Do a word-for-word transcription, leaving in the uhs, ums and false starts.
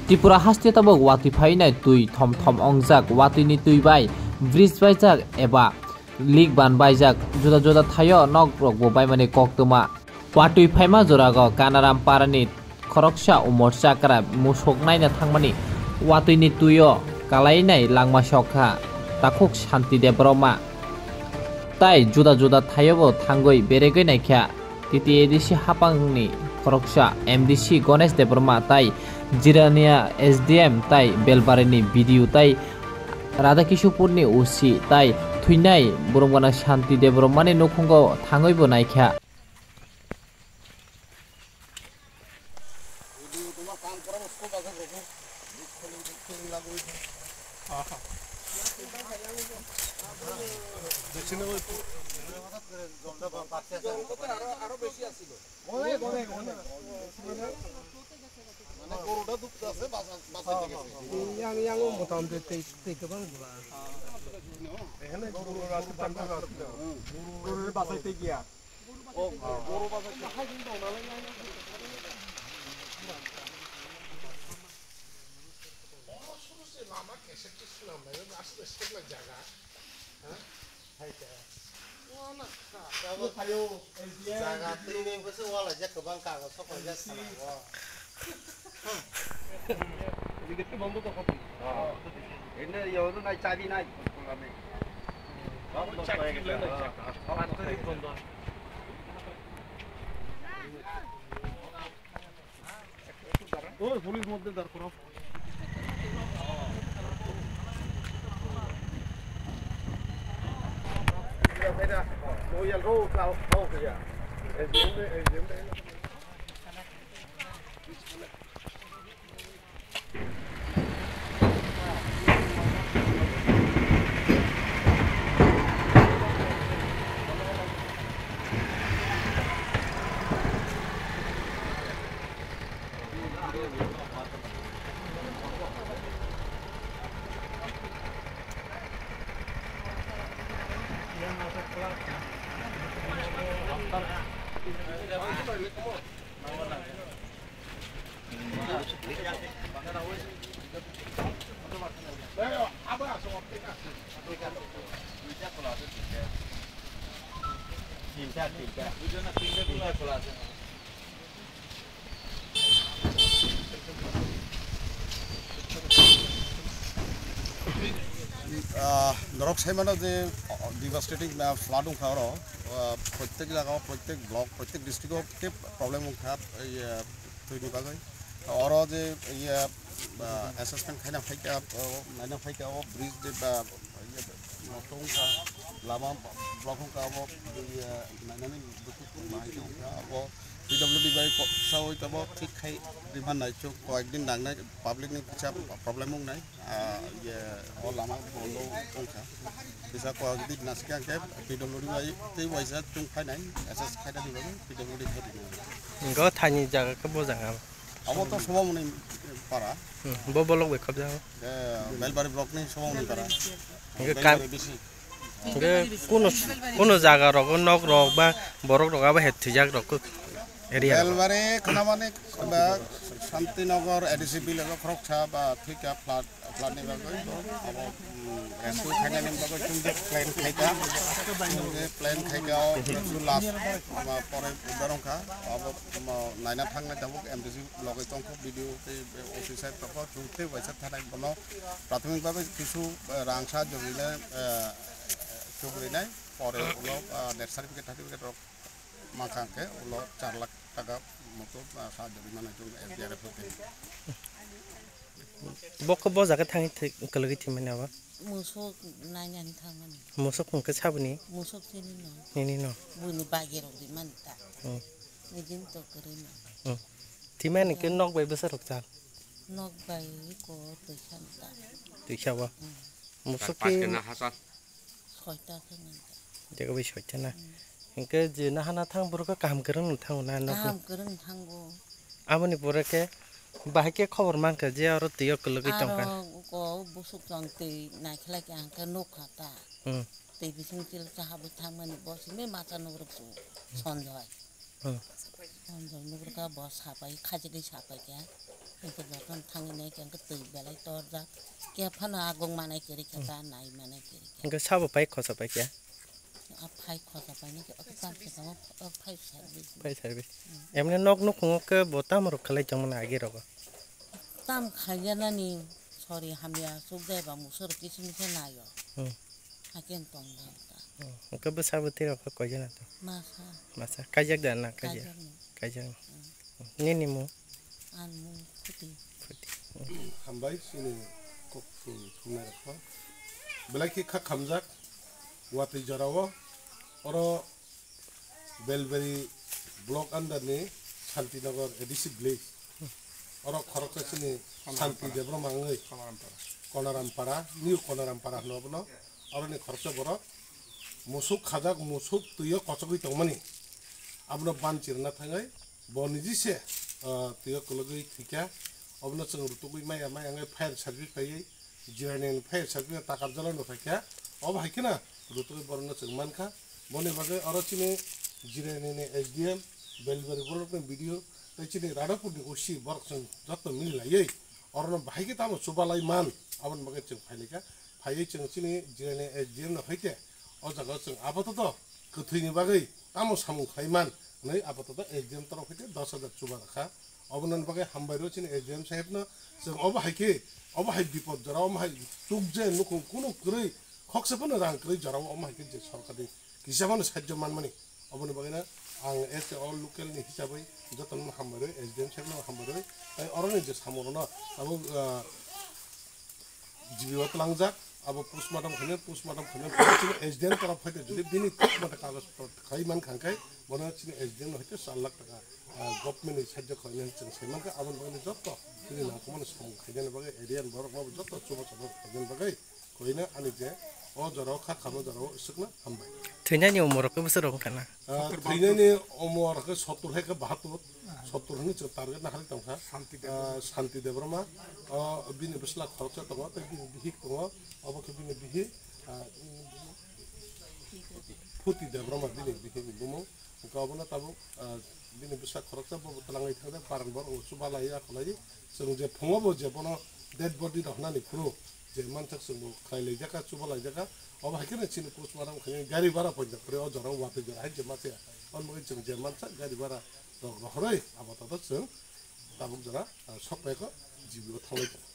Tripura haste tabuk watwi phainai twi thom thom ongjak, watwini twi bai bridge baijak eba leak ban baijak, juda juda thaio nok rokbo baimani koktwma. Watwi phaima jorago Kanaram parani khoroksa Umor Chakra musuk naina thangmani watwini twio kalainai langma sokha takhuk Shanti Debbarma. Tai juda juda thaiobo thangwi beregwi naikha. T T A D C hapangni khoroksa M D C Ganesh Debbarma tai Jirania S D M tai Belbarini B D O tai Radhakishupurni O C tai thwinai boromgana Shanti Debbarmani nukhungo thangwibo naikha. Jaga twi nai bwswk walaijak kwbang kago soklaijak sana o. Ene yaono nai chabi nai. Oi, police মধ্যে দাঁড় করাও। Ah, norok sai mano je, oh, devastating, ah, flood wngkha oro, ah, protek jaga o, protek block, protek district o khe problem wngkha, iye, twini bagwi. Oro je, iye, ah, assessment khaina phaikha, oh, naina phaikha, oh, bridge de, ba, iye, nosto wngkha, lama block wngkha, abo, iye, nainani dukhuk bahai wngkha, abo P W D bai ko-, sawi tabo thik khai rima nai chuk, koyek din nangnai, public ni kisa problem wngnai, ah, ye, o lama bondo wngkha. Kisa koyek din nasikhe angkhe P W D bai tei waisa chwng phainai, assess khaina di bagwi P W D khe rinai. Go thani jaga khe bo jaga. Abo to Somamoni para. Hmm, bo bolok bai khobjago. Eh, Belbari block ni Somamoni para. Hingke kam-, Belbari bisi. Hingke kuno, kuno jaga rogo nok rok ba borok rok abo het thwijak rok kok area rogo. Belbari khwnamani ba Shantinagar A D C village o khoroksa ba thwika flood, flood ni bagwi bo abo, mm, rescue khainani bagwi chwng je plan khaika. Chwng je plan khaika o rescue last, ma, pore uddar wngkha. Abo, ma, naina thangnai tabuk M D C logwi tongkha, B D O tei O C sir tongkha. Chwng tei waisa thanai bono Prathomik bhabe kisu, eh, rang sahajyo rinai, eh, chuk rinai, pore ulo, ah, death certificate, certificate rok mankha hwnkhe ulo char lakh taka moto, ah, sahajyo rinani chwng S D R F hoite. Bo khe bo jaga thangwi thwi-, kwlwgwi thwimani abo? Musuk nainani thangmani. Musuk hwnkhe saboni? Musuk chini no. Nini no? Buini bagirok rimani ta. Hmm. Nijin to kwrwi no. Hmm. Thwimani khe nok bai bwsarok chal? Nok bai ko twisa no ta. Twisa bo? Hmm. Musuk khe soita khe nang ta. Jaga bai soita na. Hmm. Hingke je nahana thang borok khe kaham kwrwng no thango na nok no? Kaham kwrwng thango. Aboni pore khe bahai khe khobor mankha je aro twi o kwlwgwi tongkha. Aro ko busuk chwng twi naikhlai khe ang khe nukha ta. Hmm. Twi bising chil cha habwi thangmani bo simi masa nugruk su Sonjoy. Hmm. Sonjoy nugruk bo sapai khajigwi sapai khe. Hwnkhe jotono thangwi naikhe hwnkhe twi belai torjak. Khe phano agong manai kwrwi khe ta nai manai kwrwi khe. Hwnkhe sabo pai khosa pai khe? A phai khosa painai khe, o tam se tamo, o phai service. Phai service. Emne nok nukhungo khe bo tamo rok khlai tongmani agi rogo? Tam khaiya nani sori hamya suk jai ba musoro kisi misa nayo. Hmm. Haken tong dal ta. Hmm. Hwnkhe bwsa bwtwi rok khe koi jana to? Masa. Masa. Kaijak da na kaijak? Kaijak ni. Kaijak ni. Hmm. Nini mung? Ang mung Phuti. Phuti. Hambai chini kok thumnai rok. Belai khe kha khamjak watwi jorao oro Belbari block under ni Santinagar A D C village. Oro khoroksa chini Santi Debbarma wngwi Konorampara, New Konorampara hwno abono. Oroni khoroksa borok musuk khajak, musuk twio kochogwi tongmani. Abono ban chirna thangwi bo niji se, ah, twio kwlwgwi thwikha. Obono chwng rutugwi maya maya wngwi fire service phaiwi Jirani ni phai sakni takar jala no phaikha, obo hai kheno rutugwi borokno chwng mankha. Boni bagwi oro chini Jirani ni S D M, Belbari borokni B D O, tei chini Radhapur ni O C borok chwng joto mili laiwi orono bahai khe tamo chubalai man, aboni bagwi chwng phailaikha. Phaiwi chwng chini Jirani S D M no hai khe o jaga o chwng apatoto kwthwini bagwi tamo samung khlai man hwnwi apatoto S D M torof hai khe dos hajar chuba rwkha. Obononi bagwi hambai rw chini S D M sahebno, chwng obo hai khe, obo hai bipod jora, omo hai chukje nukhung kunu kwrwi, khoksa phano rang kwrwi jorao omo hai khe je sorkarni kisa phano sahajyo manmani. Oboni bagwino ang as a all local ni hisabwi jotono hambai rw, S D M sahebno hambai rw, tei oroni je samungrokno abo, ah, G B o tlangjak, abo postmortem khainai, postmortem khainai, chini S D M torof hai khe jodi bini thik mate kagoj potrot khai man kha khe, bono chini S D M no hai khe char lakh taka, ah, government ni sahajyo khlainai chwng sai mankha, aboni bagwi joto chini nangkukmani samung khainani bagwi area ni borok no joto chubachu khainani bagwi koino ani je o jorao kha khamo jorao swkna hambai. Thwinani umor rok bwswk rok wngkha na? Ah, thwinani umor khe sottur hai khe bahattur, sottur hwnwi chwng target nahari tongkha. Santi Debbarma. Ah, Santi Debbarma, ah, bini bwsla khoroksa tongo, tei bini bihik tongo, obo khe bini bihik, ah, Phuti Debbarma bini bihik ni bumung. Hwnkhe obono tabuk, ah, bini bwsa khoroksa bo twlangwi thangkhe, paran borok chubalai ya kholai. Chwng je phungo bo je bono dead body rok hwnani phuru je manthak chwng bo khlai laijak kha, chuba laijak kha. Obo hai kheno chini postmortem khainai gari bara poito kwrwi o jora o watwi jora hai je masa ya. Omo bagwi chwng je mansa gari bara rok rohorwi abo tato chwng tabuk jora, ah, sokphaikha G B o thanglai tongo.